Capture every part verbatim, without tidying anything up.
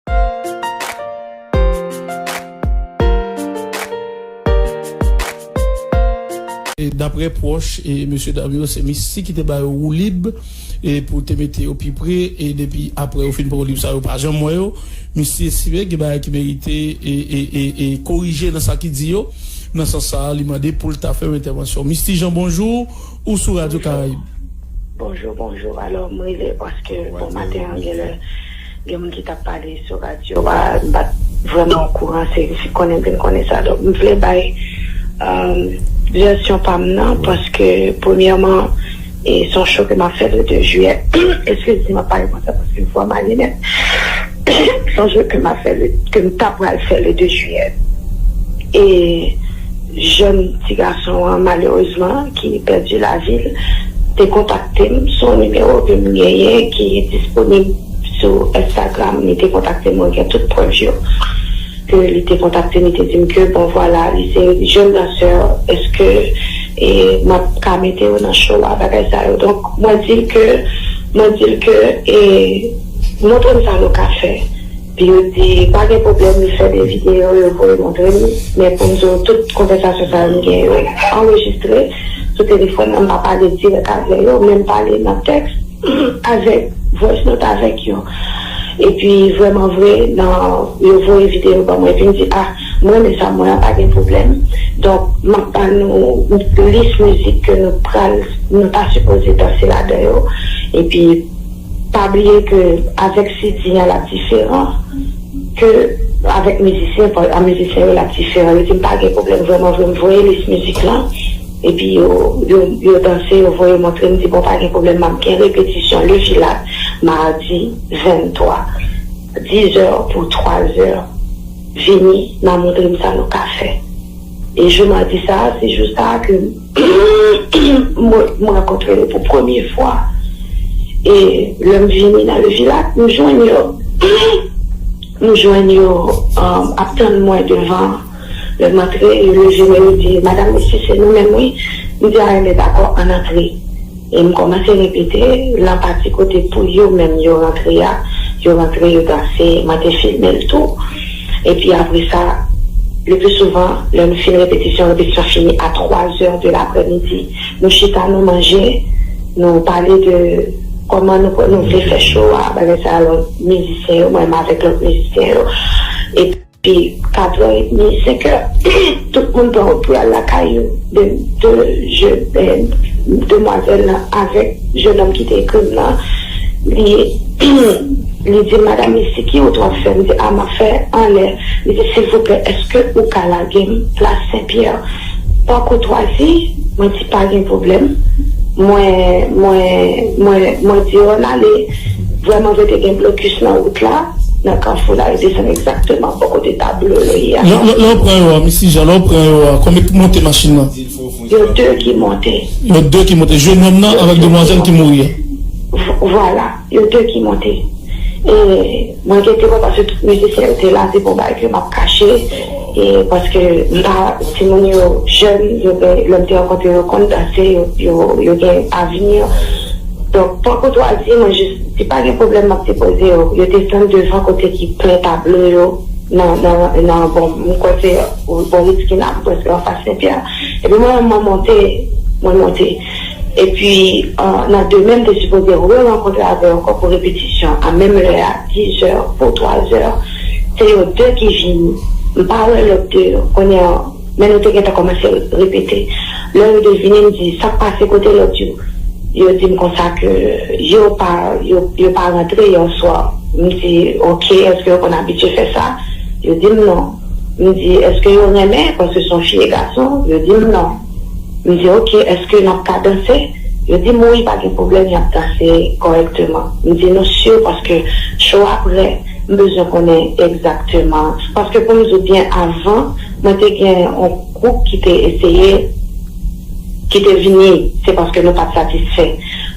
E daprè pwòch e mesye dam yo, se Misty ki te ba yo woulib e pou te mete yo pi pre, e depi apre yo fin pran woulib sa, yo pa janm wè yo. Misty estime gen bagay ki merite e, e, e, e korije nan sa ki di yo. Nan sans sa a, li mande pou l ta fè yon entèvansyon. Misty Jean, bonjou, ou sou Radyo Karayib. Bonjou, bonjou. Alò, m rele paske bon maten an, gen lè gen moun ki t ap pale sou radyo a, m pa t vrèman okouran, se, se konnen m vin konnen sa. Donk, m vle bay, um, vèsyon pa m nan, paske, premyèman, e se yon cho ke m ap fè le de jiyè. Eskize m, m ap pale konsa paske vwa m ale nèt. Se yon cho ke m ap fè, le, ke m ta pral fè le de jiyè. E jèn ti gason an, malerezman, ki pèdi lavi l, te kontakte m sou yon nimewo ke m genyen ki disponib sou Instagram. Li te kontakte m, mwen gen tout prèv yo. Ke li te kontakte m, li te di m ke, bon, vwala, li se jèn dansè, èske, e, m ap ka mete yo nan show a, bagay sa yo. Donk, mwen di l ke, mwen di l ke, e, montre m sa nou ka fè. Epi yo di, pa gen pwoblèm, li fè de videyo, yo voye montre m. Men pou m di w, tout konvèsasyon sa yo, m gen yo anrejistre sou telefòn nan, m pa pale dirèk avè yo, men m pale nan tèks avèk, voice note avèk yo. Epi, vrèman vre, nan, yo voye videyo ban mwen, epi m di, a, m renmen sa, mwen, pa gen pwoblèm. Donk, m ap ba nou lis mizik ke nou pral, nou ta sipoze danse ladan yo. Epi, pa bliye ke avèk C D an, l ap diferan ke avèk mizisyen, pa, a mizisyen yo, l ap diferan. Yo di m pa gen pwoblèm, vrèman vre, m voye lis mizik lan. Epi yo, yo, yo danse, yo voye montre m, di, bon, pa gen pwoblèm, m ap gen repetisyon Le Vilat, madi venntwa, dizè pou twazè. Vini, n a montre m sa nou ka fè. E jou madi sa a, se jou sa a ke m, m rankontre yo pou premye fwa. E lè m vini nan Le Vilat, m jwenn yo, m jwenn yo, um, ap tann mwen devan. Lè m antre, yo leve men yo di, "Madam Misty, se nou menm wi." M di, "A, enben, dakò, ann antre." E m kòmanse repete, nan pati kote pou yo menm yo rantre a, yo rantre, yo danse, mwen te filme l tou. Epi apre sa, le pli souvan, lè nou fin repetisyon, repetisyon fini a twa zè de laprèmidi, nou chita, nou manje, nou pale de kòman nou, nou vle fè show a, bagay sa, lòt mizisyen yo, mwen menm avèk lòt mizisyen yo. Epi, Epi katrè edmi, senk è, tout moun pran wout pou y al lakay yo. De, de je, eh, demwazèl lan avèk jennonm ki te ekri m nan, li, li di, "Madam Misty, ki wout w ap fè?" M di, "A, m ap fè anlè." Li di, "Silvouplè, èske ou ka lage m plas Senpyè?" Pa koutwazi, mwen di, "Pa gen pwoblèm." Mwen, mwen, mwen, mwen di yo, "Ann ale." Vrèman vre, te gen blokis nan wout la, nan kafou la, yo desann egzakteman bò kote tablo yo ye a. Lè, lè, lè w pran yo a, Misty Jean, lè w pran yo a, konbyen ki monte machin nan? Yo de ki monte. Yo de ki monte. Jennonm nan avèk demwazèl ki mouri a. V-, vwala, yo de ki monte. E mwen gen temwen paske tout mizisyen yo te la, se pa yon bagay ke m ap kache. E paske m pa, timoun yo jèn, yo gen, lè m te rankontre yo, konn danse, yo, yo, yo gen avni. Donk, pa koutwazi, mwen jis di, "Pa gen pwoblèm, m ap depoze yo." Yo desann devan kote ki plen tablo yo, nan, nan, nan, bon, m kwè se bò Ritz Kina, prèske anfas Senpyè. Epi mwen, mwen monte, mwen monte. Epi, eh, nan demen, m te sipoze re-rankontre avè yo ankò pou repetisyon, a menm lè a, dizè pou twazè. Se yo de ki vini. M pa wè lòt de yo. Kounye a, men nou te gentan kòmanse repete. Lè yo de vini, m di, "Sa k pase, kote lòt yo?" Yo di m konsa ke yo pa, yo, yo pa rantre yè swa. M di, "Oke, èske yo konn abitye fè sa?" Yo di m non. M di, "Èske yo renmen?" Paske se yon fi e gason. Yo di m non. M di, "Oke, èske n ap ka danse?" Yo di m, "Wi, pa gen pwoblèm, y ap danse kòrèkteman." M di, "Nou si?" Paske show a prè, m bezwen konnen egzakteman. Paske pou m di w byen, avan, mwen te gen yon gwoup ki te eseye, ki te vini, se paske nou pa t satisfè.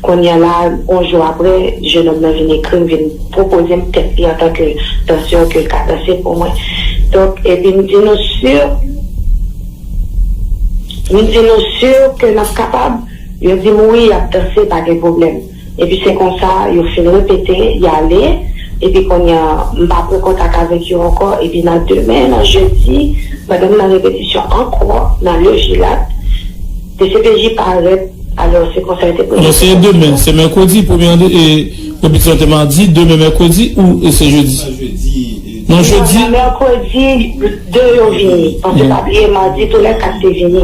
Kounye a la, yon jou apre, jennonm nan vin ekri m, vin pwopoze m tèt li antanke dansè ke l ka danse pou mwen. Donk, epi m di, "Nou si?" M di, "Nou si ke n ap kapab?" Yo di m, "Wi, y ap danse, pa gen pwoblèm." Epi se konsa, yo fin repete, y ale. Epi kounye a, m pa pran kontak avèk yo ankò. Epi nan demen, nan jedi, pandan m nan repetisyon ankò, nan Le Vilat, D C P J parèt. Alò, se konsa yo te premye. Alò, se demen, se mèkredi, premye ane, e repetisyon te madi, demen mèkredi ou e se jedi? Non, jedi. Non, nan mèkredi, de yo vini. Paske pa bliye, madi, tou lè kat te vini.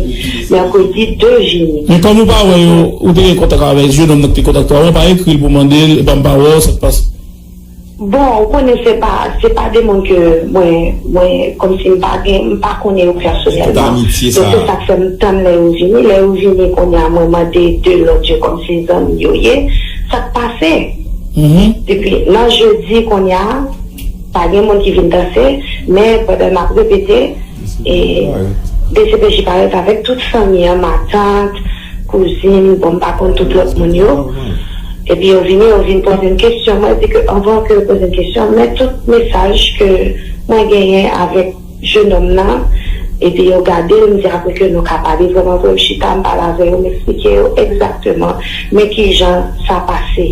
Mèkredi, de vini. Men kòm ou pa wè yo, ou te gen kontak avèk jennonm nan ki te kontakte w, ou pa ekri l pou mande l, epa m pa wè w, sa k pase? Bon, ou konnen se pa, se pa de moun ke mwen, mwen, kòmsi m pa gen, m pa konnen yo pèsonèlman. Donk, se sa k fè m tann lè yo vini. Lè yo vini, kounye a, mwen mande de lòt yo kòmsi zanmi yo ye. Sa k pase? Depi nan jedi, kounye a, pa gen moun ki vin danse, men pandan n ap repete, e D C P J parèt avèk tout fanmi an, matant, kouzin, bon, m pa konn tout lòt moun yo. Epi yo vini, yo vin poze m kesyon. Mwen di ke anvan ke yo poze m kesyon, m met tout mesaj ke mwen genyen avèk jennonm nan. Epi yo gade l, m di apre ke nou ka pale vrèman vre, m chita, m pale avè yo, m eksplike yo egzakteman men kijan sa pase.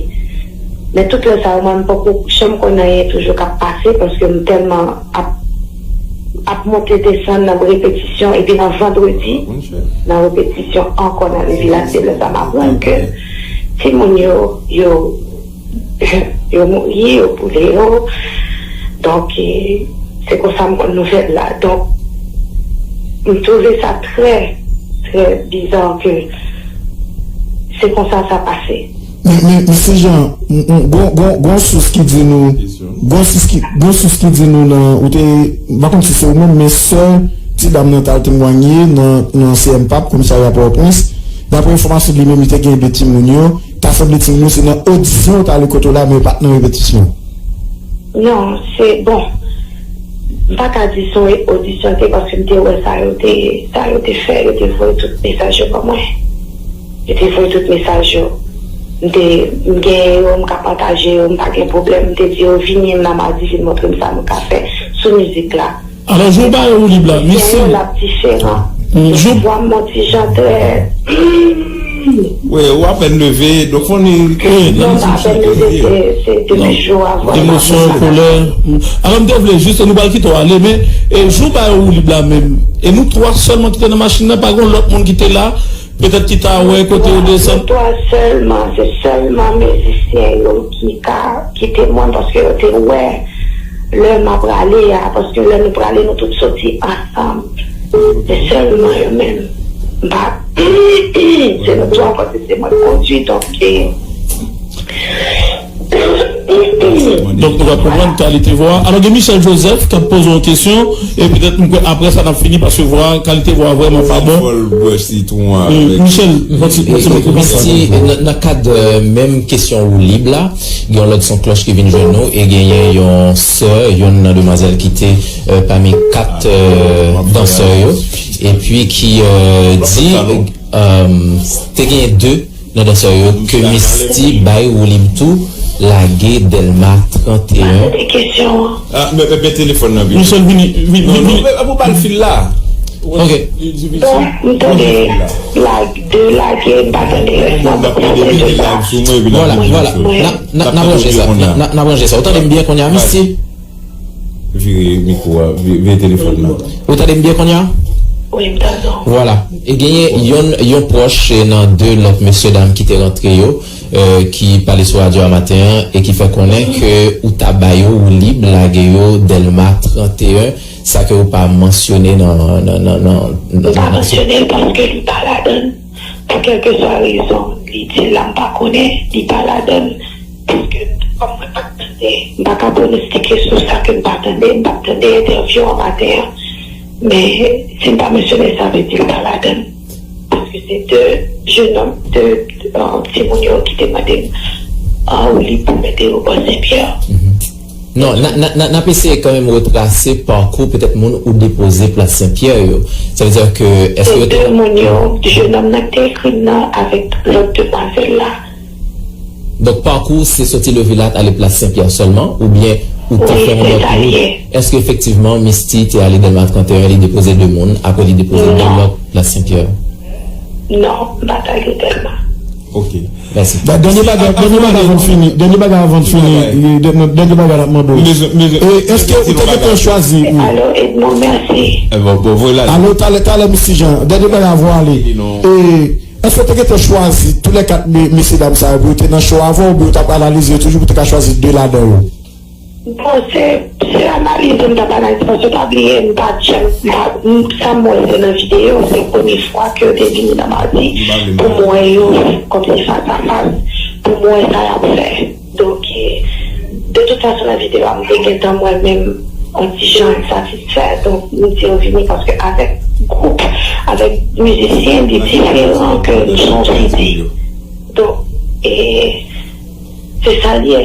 Men tout lè sa yo, mwen, m poko janm konn anyen toujou k ap pase, paske m tèlman ap, ap monte desann nan repetisyon, epi nan vandredi, nan repetisyon ankò nan Le Vilat, se lè sa m aprann ke timoun yo, yo, yo mouri, yo boule yo. Donk, e, se konsa m konn nouvèl la. Donk, m twouve sa trè, trè biza ke se konsa sa pase. Men, men, men se jan, m, m, gon, gon, gon sous ki di nou, gon sous ki, gon sous ki di nou nan, ou te, m pa konn si se ou menm, men sè ti dam nan t al temwanye nan, nan C M pap, komisarya Pòtoprens. Daprè enfòmasyon li menm, li te gen de timoun yo, ta sanble timoun yo se nan odisyon yo t ale kote w la, men yo pa t nan repetisyon. Non, se, bon, m pa ka di se yon odisyon te, paske m te wè sa yo te, sa yo te fè, yo te voye tout mesaj yo ban mwen. Yo te voye tout mesaj yo. M te, m genyen yo, m ka pataje yo, m pa gen pwoblèm. M te di yo, vini nan madi, vin montre m sa nou ka fè sou mizik la. Alò, jou ba yo woulib la, misye. L ap diferan. Jou. Vwa m yon ti jan trè. Wi, ou apèn leve, donk fò ni. Non, m pa apèn leve, se, se depi jou avan. Emosyon, kolè. Alò, m te vle jis, nou pral kite w ale, men, e, jou ba yo woulib la menm. E nou twa sèlman ki te nan machin nan, pa gen lòt moun ki te la, petèt ki ta wè kote yo desann. Non, se twa sèlman, se sèlman mizisyen yo ki ka, ki temwen, paske yo te wè lè m ap prale a, paske lè nou prale, nou tout soti ansanm. Se sèlman yo menm. M pa, se nou twa, paske se mwen k kondui, donk, e, Donk, nou ka konprann kalite vwa. Alò, gen Michel Joseph k ap poze yon kesyon, e petèt, m kwè, apre sa, n ap fini, paske vwa, kalite vwa vrèman pa bon. Fò l bwè sitwon avèk. Michel, yon ti, yon ti mikrofon. Misye, nan, nan kad, euh, menm kesyon woulib la, gen yon lòt son klòch ki vin jwenn nou, e genyen yon sè, youn nan demwazèl ki te, euh, pami kat, euh, dansè yo, epi ki, euh, di, euh, te genyen de nan dansè yo ke Misty bay woulib tou, lage Dèlma trannteyen. Mande kesyon an. Ah, men, men, men telefòn nan, vini. Michel, vini, vini, non, non, vini. Men, men, ou ba l fil la. Ok. Bon, m tande lage, de lage, m pa tande rès la. Bon, m ap mande vini live sou mwen, epi n ap... Vwala, vwala. N ap, n ap, n ap ranje sa. N ap, n ap ranje sa. Ou tande m byen kounye a, Misty? Vire mikwo a, vi-, vire telefòn nan. Ou tande m byen kounye a? Wi, m tande w. Vwala. E genyen yon, yon pwòch, e, nan de lòt mesye dam ki te rantre yo, e, ki pale sou radyo a maten an e ki fè konnen ke ou ta ba yo woulib lage yo Dèlma trannteyen, sa ke ou pa mansyone nan, nan, nan, nan, nan, nan... M pa mansyone l paske li pa ladan l. Pou kèlkeswa rezon li di l la, m pa konnen, li pa ladan l. Paske, kòm mwen pa t tande, m pa ka pwonostike sou sa ke m pa tande, m pa t tande entèvyou an maten an. Men, si m pa mansyone l, sa vle di l pa ladan l. Paske se de jennonm, de, euh, timoun yo ki te mande m, euh, woulib pou mete yo bò Senpyè. Non, n a, n a, n a, n ap eseye kanmenm retrase pakou petèt moun ou depoze Plas Senpyè yo. Sa vle di ke, èske... Se de moun yo, jennonm nan ki te ekri m nan avèk lòt demwazèl la. Donk, pakou se soti Levilat ale Plas Senpyè sèlman, oubyen ou te fè yon lòt wout? Wi, se sa l ye. Èske efektivman Misty te ale Dèlma trannteyen, li depoze de moun, apre li depoze de lòt Plas Senpyè? Non, m pa t ale Dèlma. Ok. Dènye bagay, dènye bagay avan n fini, dènye bagay avan n fini, dènye bagay n ap mande w. E, èske ou te gentan chwazi ou? Alo, Edmond, mèsi. Alo, talè, talè, Misti Jan, dènye bagay avan w ale. E, èske ou te gentan chwazi tou lè kat mesye dam sa yo pou yo te nan show avan oubyen ou t ap analize yo toujou pou te ka chwazi de ladan yo? Bon, se, se analize m t ap analize, paske pa bliye, m pa t janm, m pa, m, sa m wè se nan videyo, se premye fwa ke yo te vini nan Madi pou m wè yo kòmsi fas a fas, pou m wè sa y ap fè. Donk, e, de tout fason, nan videyo a, m te gentan mwen menm yon ti jan satisfè, donk, m di yo vini, paske avèk gwoup, avèk mizisyen, li diferan ke son C D. Donk, e, se sa l ye.